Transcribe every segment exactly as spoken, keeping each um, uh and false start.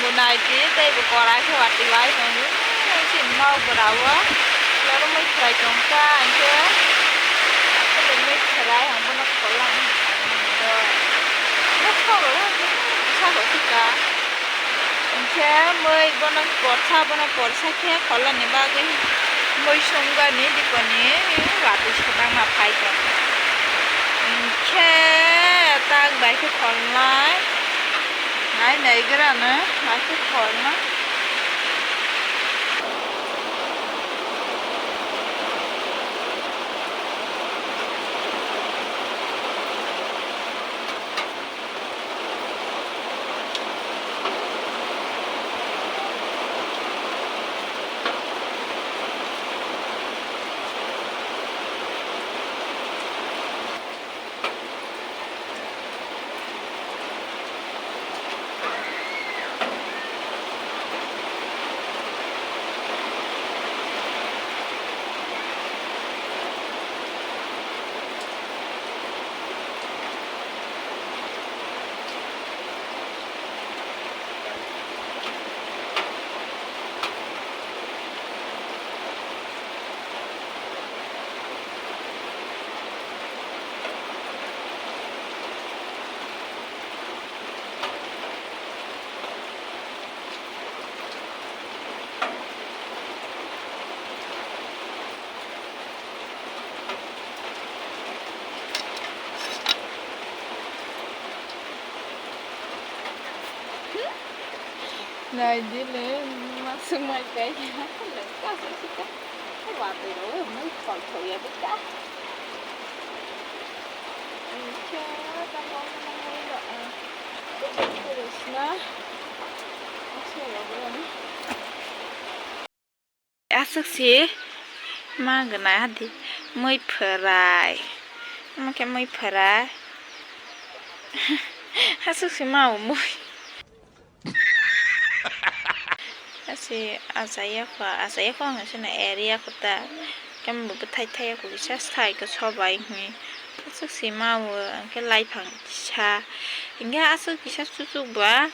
Nai di, tei bo korai khe watwi lai tongo. Chini nok bwrao loro mui khwlai tong kha, hinkhe tei mui khwlai ang bono khwlai do. Bwskango kisa bo thika. Hinkhe mui bono porsa, bono porsa khe khwlaini bagwi mui songani dikoni watwi sodangma phai tongo. Hinkhe tak bai khe khwlai. Nai nai grano, nai khe khorma. Nai di le, masuk mai kai. Kasuk sika. Watwi ro, mui khol khol ya bika. Khe ta bong mui ro. Terus na. Masuk ya bro. Aswk si ma gwnai hadi mui phwrai. Omo khe mui phwrai. Aswk si ma o mui. Asi achaiya kho, achaiya kho ang sini area kho ta. Khe bo bwthai thai kho kisa sai khe sobai hwnwi. Aswk si ma o, hwnkhe laiphang kisa. Hinkhe aswk kisa chuchuk ba.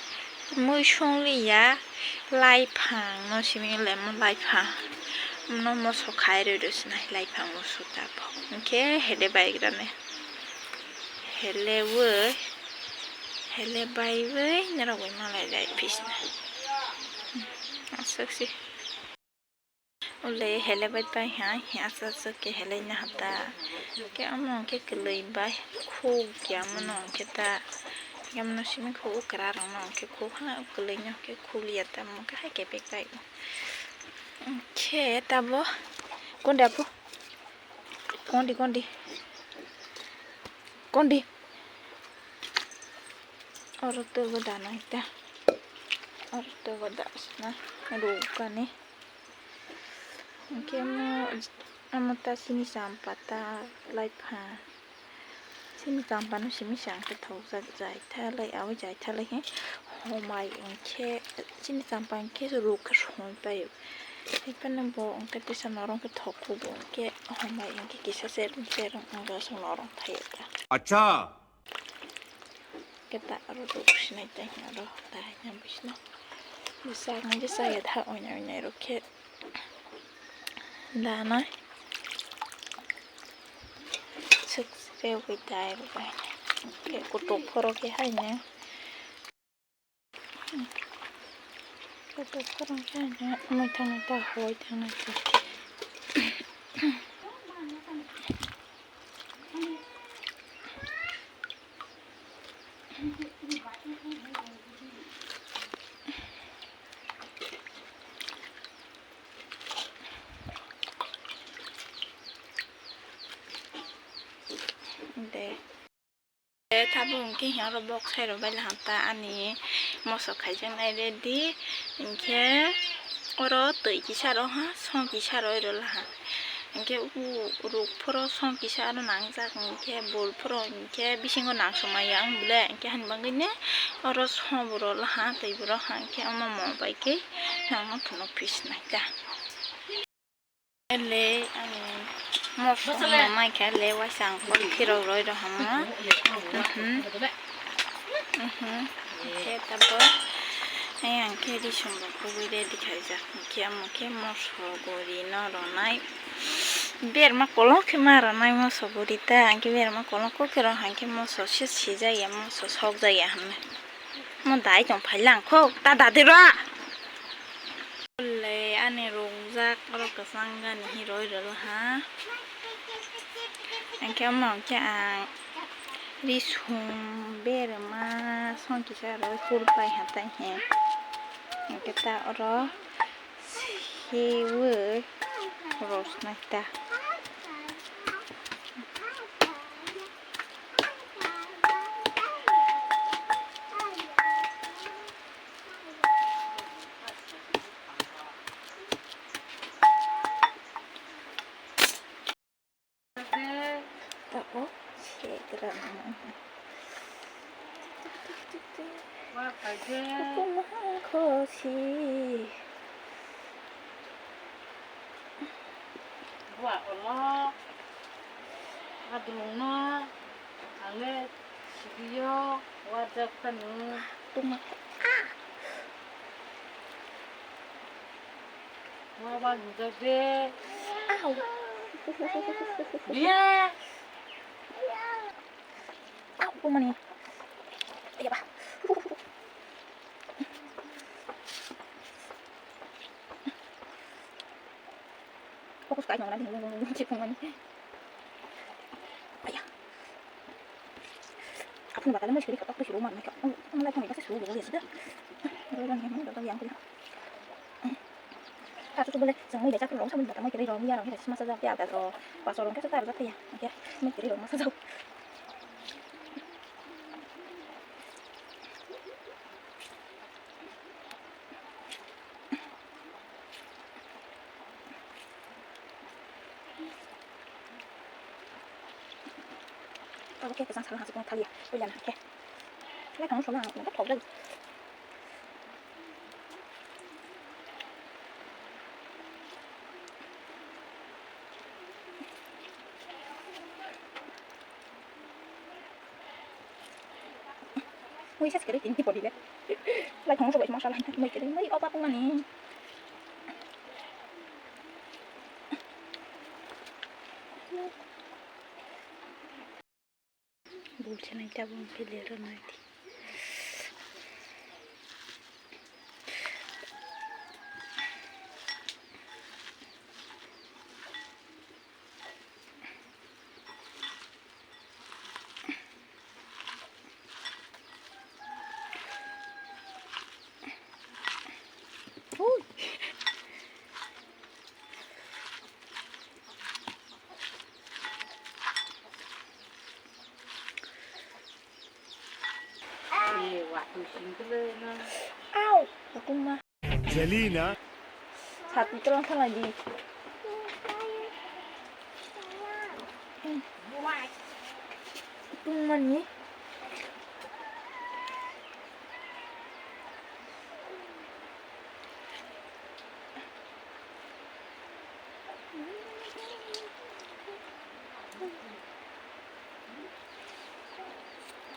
Mui song liya, laiphang no simi lemon laiphang no moso khai rw rw sinai laiphang moso ta bo. Hinkhe hele bai grane. Hele woi, hele bai woi norok bai malai lai phi sinai. Aswk si. Ule hele bai pai ha, he aswk aswk khe hele na hata. Khe omo khe kwlwi bai khuk ya mono khe ta. Khe mono simi khuk ukra rok no khe khuk ha kwlwi no khe khuk ya ta mo khe hai khe bek pai. Khe tabo kondi apu? Kondi, kondi. Kondi. Oro twi bo da nai ta. Oro twi bo da sna rukani. Hwnkhe omo, omo ta chini champa ta laiphang. Chini champa no simi se ang khe thokjak jai thalai, aboni jai thalai khe homai hwnkhe chini champa hwnkhe ruk khe songwi paio. Haiphano bo hwnkhe tisa norok khe thok khubo hwnkhe homai hwnkhe kisa chereng chereng wngya se norok phaiya ta. Acha. Khe ta aro ruk sinai tei aro ta hai na bisna. Bwsa hwnkhe chaya tha oinai oinai rok khe. Danai. Sik sik rewi dai rw bai. Khe kutuk phoro khe haino. Kutuk phoro khe haino. Mwthangwi ta hoi thangnai ta. De. De, tabuk hwnkhe oro bok sai rok bai laham ta ani moso khaijaknai ready. Hinkhe oro twi kisa rw ha, song kisa rw oi rw laha. Hinkhe u ruk phoro song kisa aro nangjak, hinkhe bul phoro hinkhe bisingo nangsukmaya wng bole, hinkhe hani bagwino oro song bo rw laha, twi bo rw ha, hinkhe omo mung bai khe ang phunuk phi sinai ta. Le ani mosok no mai kha le waisa ang phirok roi rw hamo. Mhm. Mhm. Khe tabuk Ayang khe risong rok kubui ready khaijak, hwnkhe omo khe moso guri no ronai. Berma kolok khe ma ronai moso guri ta, hwnkhe berma kolok kok khe rw hwnkhe moso se sijaya, moso sokjaya hinwi. Mo dai tong phai lang kho, ta dadi rw. Le ani rwngjak oro kwchang gani hi roi rwla ha. Hwnkhe omo hwnkhe ang risong berma song kisa roi hur pai ha tai he. Hwnkhe ta oro seui rosnai ta. Tabuk segra nang. Kukuman khosi. Bua olo adulungno ang le sibiyo wajak phano. Tuma. Wa ba nujak de. Au. Biya. Au, kumani. Iya ba. Fokus kai nong na ding, ding, ding, ding, ding, ding, ding. Aya. Aphun bakal mai suri katok suru man mai ka. Ang lai thang ka suru bo ya sudah. Dol dol yang dol dol yang kuya. Ka tu bole jang mai da chak ro sa mun da mai kiri ro ya ro ya sma sa ja ya da ro. Paso ro ka sa ta ja ya. Ya mai kiri ro ma sa ja. Abo khe kwchang sal hangsi kong thaliya, puila na khe. Lai thangno solo ang thok jagwi. Mui sa sikere tini podi le. Lai thangno solo masa lai mui kere mui opa pungani. Bulse nai tabuk pili rw nai di. Ui. Au, kutung ma. Jelina. Sat ni tolong thalai di. Kutung mani.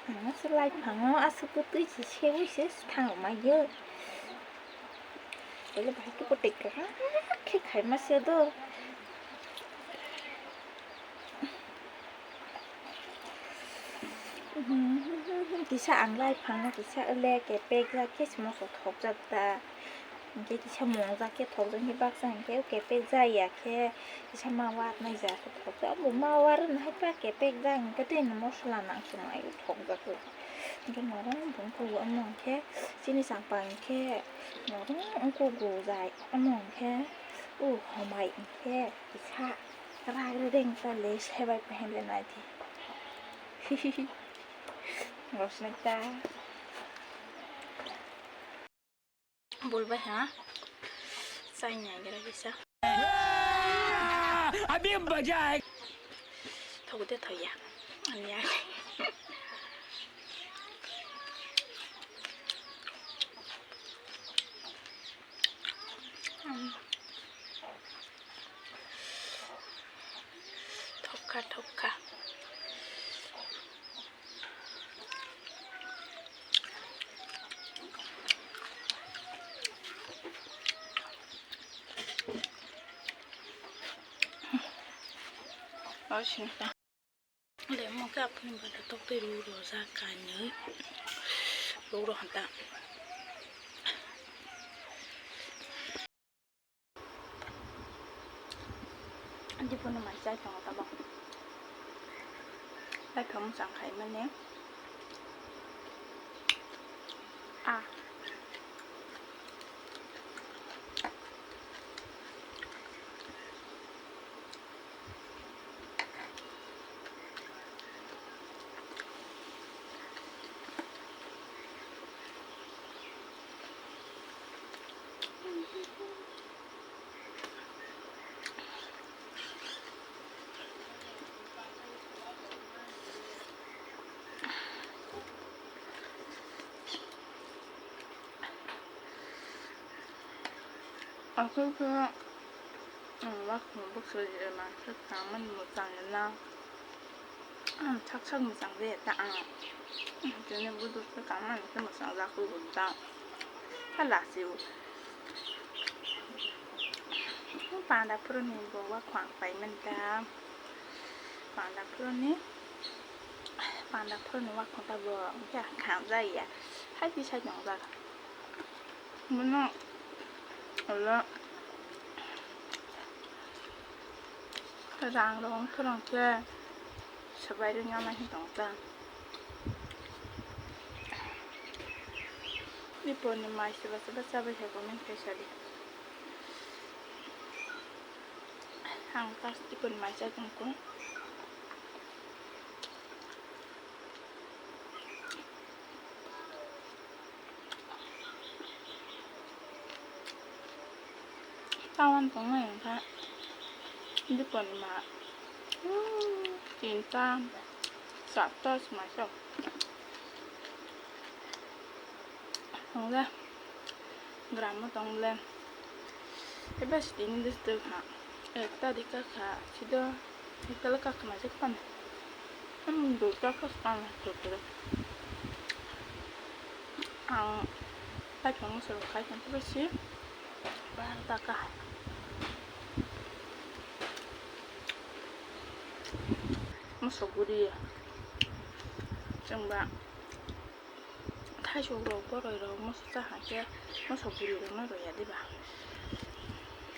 Ang se lai phango aswk twi se seui se thang mai yo. Ele bahai khe kotek kha khe khai ma se do. Kisa ang lai phango kisa ele kepek jak khe se moso thok jak ta. Hingke kisa mongjak khe thokjak hingke baksa hingke o kepek jaya khe kisa ma watnai ja khe thokjak. Bo ma warwknai hai pa kepek jak hingke tei no mosola nang chwng ai o thokjak o. Hingke norok bongkhe omo hingke chini changpa hingke norok ongkuk gujai omo hingke o homai hingke kisa rak rwdeng ta le sebai pehen de nai di. Rosnek ta. Bulbai ha. Chai nai gira kisa. अभी मजा आएगा। Thok de thoya. Ani ai. Thokha thokha. Lemon khe aphuru bada tok tei rw rw jak kainwi. Rw rw hwn ta. Dipunu mai chai tongo tabok. Bai phang mwchang khai mani. Ah. Aswk khe, um, wakhung bwswk je mangsa tangmani mwchang ya na. Ang sak sak mwchang je ta ang. Tini buduk khe tangmani khe mwchang jak rw ta. Khe lasi o. Panda phuruni bo wakhwang paimani ta. Panda phuruni, panda phuruni wakhwang ta bo hwnkhe khangjaya. Hai tisai tongjak. Bono ulo rang rok wngkhe rang khe swbai rwngya mai tong ta. Diponi mai se basa basa bai hai comment khai sadi. Ang first diponi mai chai tongkho. Tawan tongnai wngkha diponi ma, tinta, charta se maisok. Tongla. Gram o tong le. Eba sitini distrik ha. Ekta dika kha. Sido ekta le kakna jek pan. Am duita kha pan. Ang tai phang soro khai tong si. Bar ta kha. Mosok guri. Chwngba. Thaisok rok, boroi rok, moso cha hai khe, moso bwrwi rok no rw ya diba?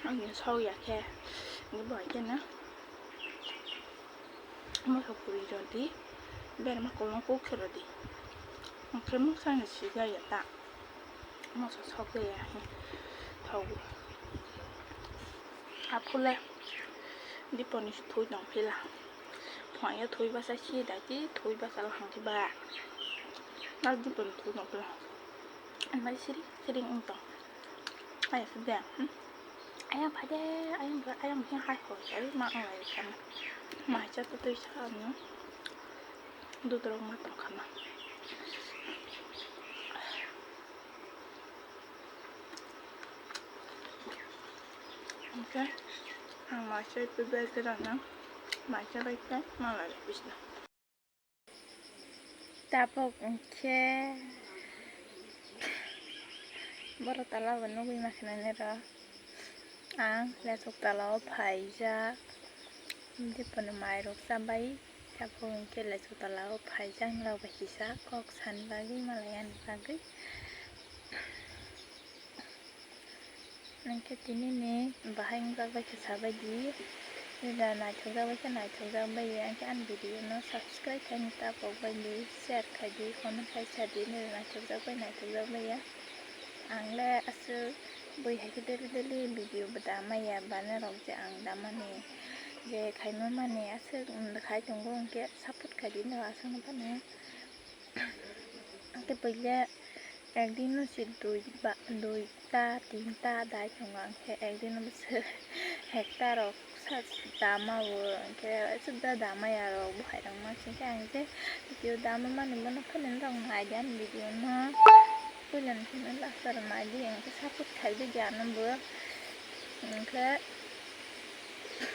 Ang sok ya khe, bo hai khe no moso bwrwi rw di, berma kolom kok khe rw di. Ang khe mungsa ni sijaya ta, moso sok ya, thok. Aphule diponi thwi tong phila. Phwaya thwi basa si dati thwi basa hang ba. Nal diponi thwi tong phila. Mai siri siri wng tong. Mai se de. Ayang phade, ayang ba, ayang hin hai ho. Ai ma ang lai kama. Mai cha tu twi sa no. Dudrok ma tong kama. Hwnkhe ang maisa twi bai kwrwngno maisa bai khe malai bisna. Tabuk hwnkhe borok tola bo nugwi ma khe nini rw ang lesuk tola o phaijak. Diponi mairok chabai. Tabuk hwnkhe lesuk tola o phaijak norok bai kisa kok sani bagwi malai yani bagwi. Hwnkhe tini ni bahai wngjak bai khe sabai di. Jesa naithokjak bai khe naithokjak bai ya. Hwnkhe ani video no subscribe khaini ta pok bai di, share khai di, comment khai sa di. Nini naithokjak bai naithokjak bai ya. Ang le aswk bui hai khe daily daily video bo da maya, ba norok je ang da mani je khaima mani aswk khai tongo, hwnkhe support khai di norok aswk no phano. Hwnkhe puila ekdin no se dui ba, duita, tinta dai tongo, hwnkhe ekdin no se hekta rok sa dama o, hwnkhe aswk da dama ya rok bo hai rok ma singkhe ang je video dama mani bono phano norok nai di ani video no. Puila ni phano last o nai di, hwnkhe support khai di di ano bo. Hwnkhe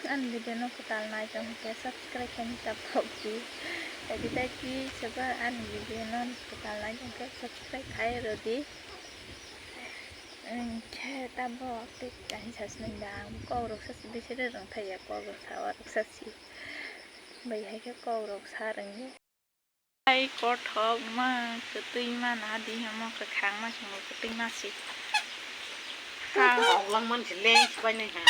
ani video no kwtal nai tong khe subscribe khaini ta pok di. Tei tei ki sobo ani video no kwtal nai tong khe subscribe khai rw di. Hwnkhe tabok tei kaisa sinai da ang kok rok sa si, bisi rw rwng thai ya, kok rok sa o rok sa si. Bai hai khe kok rok sa rwngdi. Ai kothok ma kwtwi ma na di hamo kwkhwrang ma swngo kwtwi ma si. Ha. Kok lang man si leng si bai nai ha.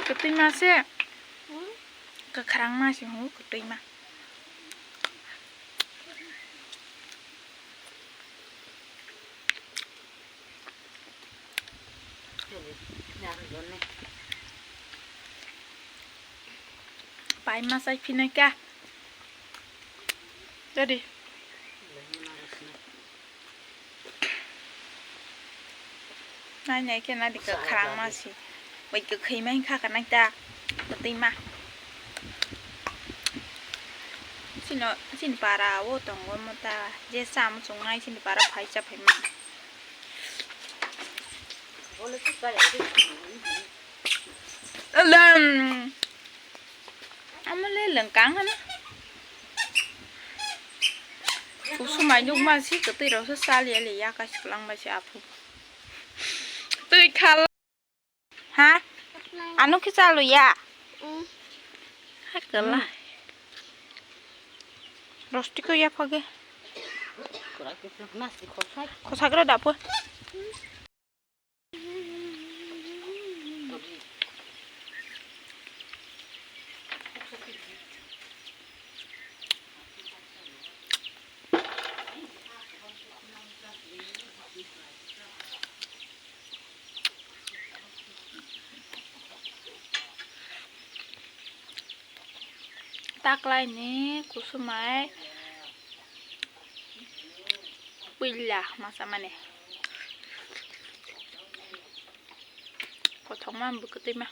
Kwtwi ma se. Kwkhwrang ma swngo kwtwi ma. Pai ma sai phinai kha. Jadi. Nai nai khe nadi kwkhwrang ma si. Bai kwkhwi ma hinkha ka nai ta. Kwtwi ma. Chini, chini para o tongo mo ta. Je sa muchung nai chini para phai cha phai ma. Alam. Amo le lengkang hana. Kusumai nukma si kwtwi rok se chaliya le ya kaisa kwlangma se aphu. Twi khal. Ha? Ano khe chalu ya? Mm. Hai kwla. Rosti ko ya phage. Kosagra da pho. Taklaini kusumai puila masa mani. Kothokma bwkha twi ma.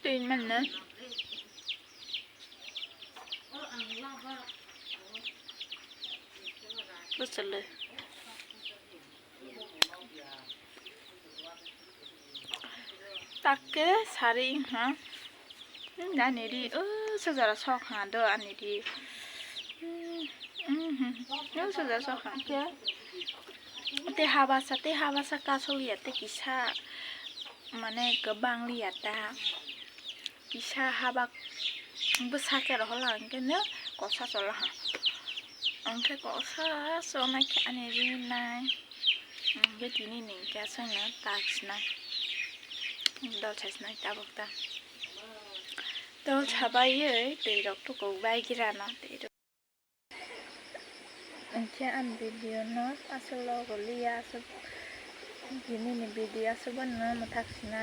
Twi mano. Bwswlwi. Takke sari wngha. Hmm, ani ri, oh, sojara sok ha do ani ri. Hmm, hmm, hmm. Oh, sojara sok ha khe. Tei habasa, tei habasa kasol ya, tei kisa, mane, kwbang li ya ta. Kisa haba bwsa khe rohorla hwnkhe no kosa cholaha. Hwnkhe kosa chonai khe ani rinai. Hwnkhe tini ni hwnkhe aswkno tak sinai. Dol sai sinai tabuk ta. Dol sabaiwi twi rok tuku bai girano twi rok. Hwnkhe ani video no aswk logo liya aswk. Tini ni video aswk bono mwthak sinai.